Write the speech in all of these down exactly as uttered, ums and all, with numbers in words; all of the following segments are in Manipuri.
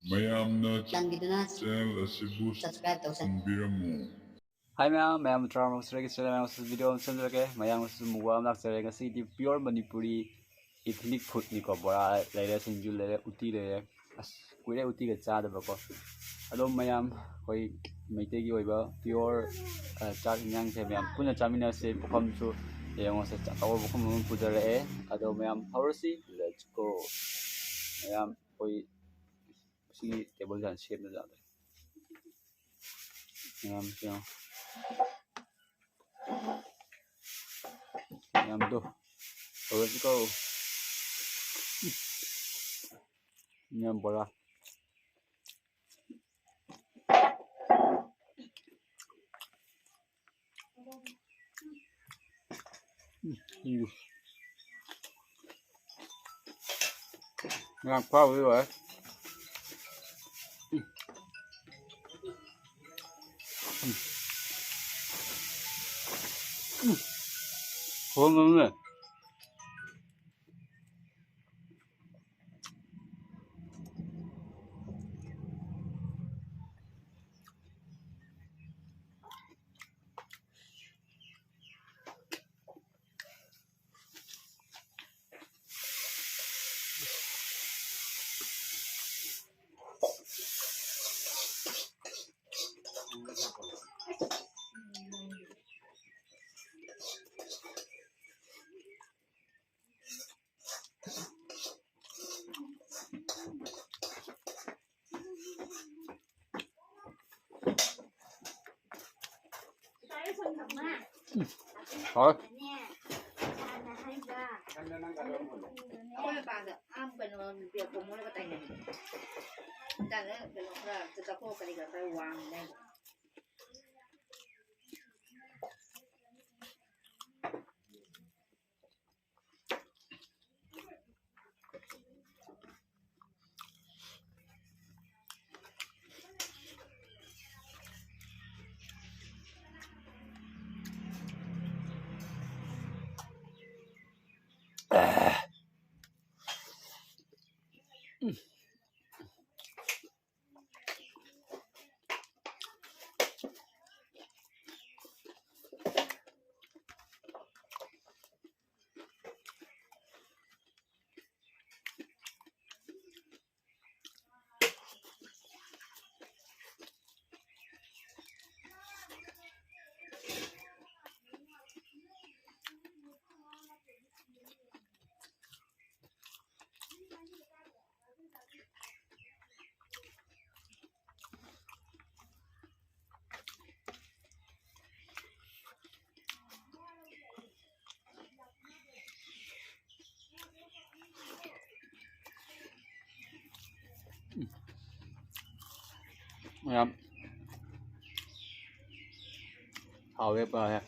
ꯃꯌꯥꯝꯅ ꯆꯥꯟꯕꯤꯗꯨꯅ channel ꯑꯁꯤꯕꯨ subscribe ꯇꯧꯁꯟꯕꯤꯔꯝꯃꯨ꯫ ꯍꯥꯏ ꯃꯌꯥꯝ, ꯃꯌꯥꯝ ꯇꯔꯥꯃꯔꯛ ꯁꯤꯗꯒꯤ ꯆꯦꯟꯅ ꯃꯌꯥꯝ ꯉꯁꯤ video ꯑꯃ ꯁꯦꯝꯖꯔꯛꯀꯦ꯫ ꯃꯌꯥꯝ ꯉꯁꯤ ꯃꯨꯛꯕꯥꯡ ꯑꯃ ꯂꯥꯛꯆꯔꯦ꯫ ꯉꯁꯤꯗꯤ pure Manipuri ethnic foodꯅꯤꯀꯣ꯫ ꯕꯣꯔꯥ ꯂꯩꯔꯦ, ꯁꯤꯡꯖꯨ ꯂꯩꯔꯦ, ꯎꯇꯤ ꯂꯩꯔꯦ꯫ ꯑꯁ, ꯀꯨꯏꯔꯦ ꯎꯇꯤꯒ ꯆꯥꯗꯕꯀꯣ꯫ ꯑꯗꯣ ꯃꯌꯥꯝ ꯑꯩꯈꯣꯏ ꯃꯩꯇꯩꯒꯤ ꯑꯣꯏꯕ pure, ꯑ, ꯆꯥꯛ ꯏꯟꯖꯥꯡꯁꯦ ꯃꯌꯥꯝ ꯄꯨꯟꯅ ꯆꯥꯃꯤꯟꯅꯁꯦ꯫ ꯄꯨꯈꯝꯁꯨ ꯌꯦꯡꯉꯣꯁꯦ, ꯑꯆꯧꯕ ꯄꯨꯈꯝ ꯑꯃ ꯄꯨꯖꯔꯛꯑꯦ꯫ ꯑꯗꯣ ꯃꯌꯥꯝ ꯍꯧꯔꯁꯤ, let's go꯫ ꯃꯌꯥꯝ ꯑꯩꯈꯣꯏ ꯁꯤꯒꯤ tableꯁꯦ ꯍꯥꯟꯅ ꯁꯦꯝꯗ ꯌꯥꯗ꯭ꯔꯦ꯫ ꯃꯌꯥꯝ ꯌꯦꯡꯉꯣ꯫ ꯃꯌꯥꯝꯗꯣ ꯇꯧꯔꯁꯤꯀꯣ꯫ ꯃꯌꯥꯝ ꯕꯣꯔꯥ꯫ ꯎꯝ꯫ ꯉꯥ ꯐꯥꯎꯕꯗꯤ ꯂꯣꯏꯔꯦ꯫ ꯎꯝ꯫ ꯎꯝ꯫ ꯎꯝ꯫ ꯊꯣꯡꯉꯕꯅꯦ꯫ ꯍꯥꯎꯋꯦ꯫ ꯑꯩꯈꯣꯏ ꯃꯄꯥꯗ ꯑꯥ ꯀꯩꯅꯣ ꯅꯨꯄꯤ ꯑꯄꯣꯝꯕꯒ ꯇꯥꯏꯅꯕꯤꯗꯣ꯫ ꯍꯟꯗꯛꯅ ꯀꯩꯅꯣ ꯈꯔ ꯆꯠꯊꯣꯛ ꯀꯔꯤ ꯀꯔꯥ ꯈꯔ ꯋꯥꯡꯉꯤꯗꯥꯏꯅꯦ꯫ ꯌꯥꯝ ꯍꯥꯎꯋꯦ ꯄꯥꯎꯋꯦ꯫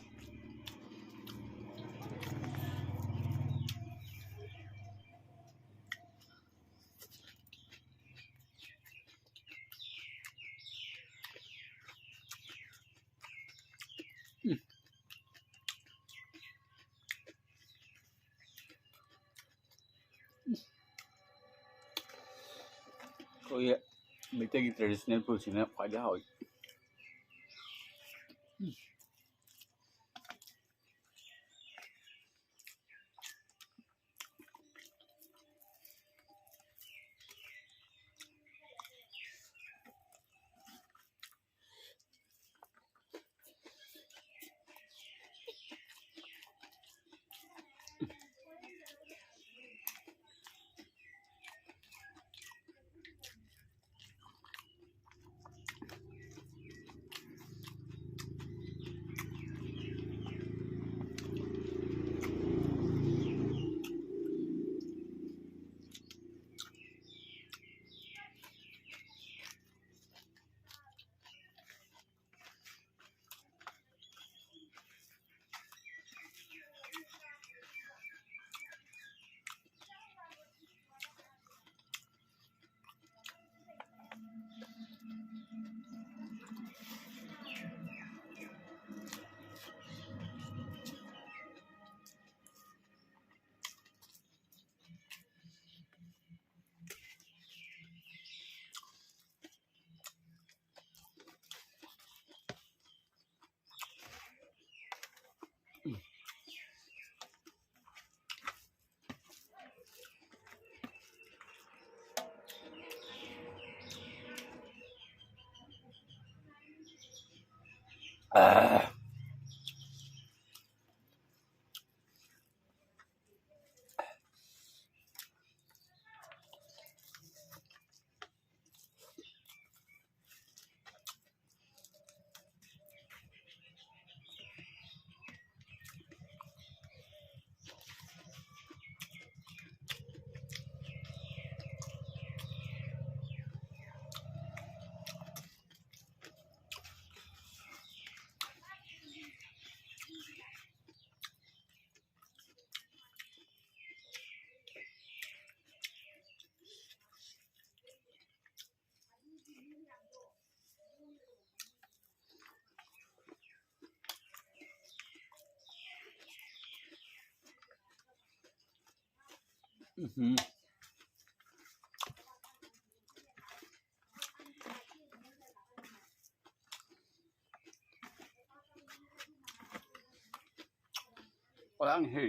ꯑꯩꯈꯣꯏꯒꯤ ꯃꯩꯇꯩꯒꯤ traditional foodꯁꯤꯅ ꯈ꯭ꯋꯥꯏꯗꯩ ꯍꯥꯎꯋꯤ꯫ ꯎꯝ꯫ ꯄꯂꯥꯡ ꯍꯦ꯫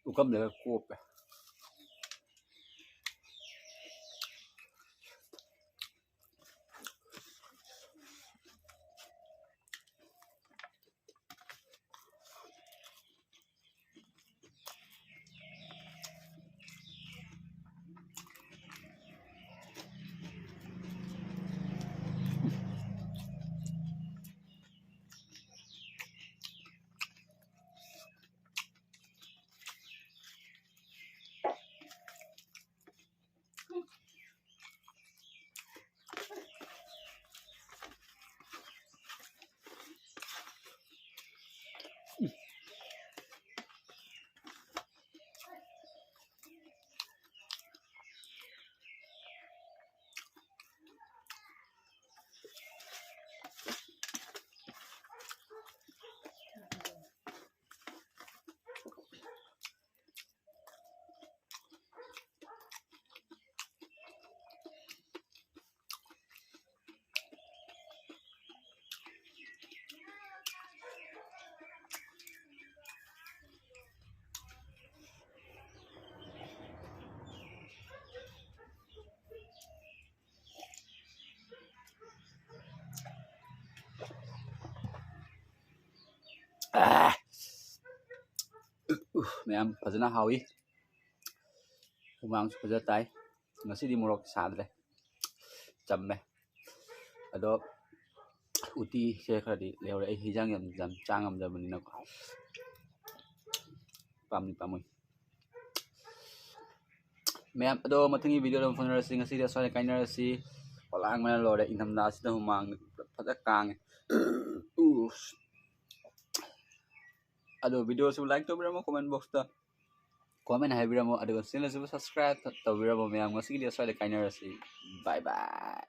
ꯄꯨꯈꯝꯗꯒ ꯀꯣꯞꯄꯦ꯫ ꯑꯥ! ꯎꯐ, ꯃꯌꯥꯝ ꯐꯖꯅ ꯍꯥꯎꯏ꯫ ꯍꯨꯃꯥꯡꯁꯨ ꯐꯖ ꯇꯥꯏ꯫ ꯉꯁꯤꯗꯤ ꯃꯣꯔꯣꯛ ꯁꯥꯗ꯭ꯔꯦ, ꯆꯝꯃꯦ꯫ ꯑꯗꯣ ꯎꯇꯤꯁꯦ ꯈꯔꯗꯤ ꯂꯩꯍꯧꯔꯦ꯫ ꯑꯩ ꯍꯤꯟꯖꯥꯡ ꯌꯥꯝ, ꯌꯥꯝ ꯆꯥ ꯉꯝꯗꯕꯅꯤꯅꯀꯣ꯫ ꯄꯥꯝꯗꯤ ꯄꯥꯝꯃꯨꯏ꯫ ꯃꯌꯥꯝ, ꯑꯗꯣ ꯃꯊꯪꯒꯤ video ꯗ ꯑꯃꯨꯛ ꯐꯪꯅꯔꯁꯤ꯫ ꯉꯁꯤꯗꯤ ꯑꯁ꯭ꯋꯥꯏꯗ ꯀꯥꯏꯅꯔꯁꯤ꯫ ꯄꯣꯂꯥꯡꯕꯅ ꯂꯣꯏꯔꯦ꯫ ꯏꯪꯊꯝꯊꯥꯁꯤꯗ ꯍꯨꯃꯥꯡ ꯐꯖ ꯀꯥꯡꯉꯦ꯫ ꯎꯐ꯫ ꯑꯗꯣ video ꯁꯤꯕꯨ like ꯇꯧꯕꯤꯔꯝꯃꯣ, comment box ꯇ comment ꯍꯥꯏꯕꯤꯔꯝꯃꯣ, ꯑꯗꯨꯒ channel ꯁꯤꯕꯨ subscribe ꯇꯧꯕꯤꯔꯝꯃꯣ ꯃꯌꯥꯝ꯫ ꯉꯁꯤꯒꯤꯗꯤ ꯑꯁ꯭ꯋꯥꯏꯗ ꯀꯥꯏꯅꯔꯁꯤ꯫ Bye bye꯫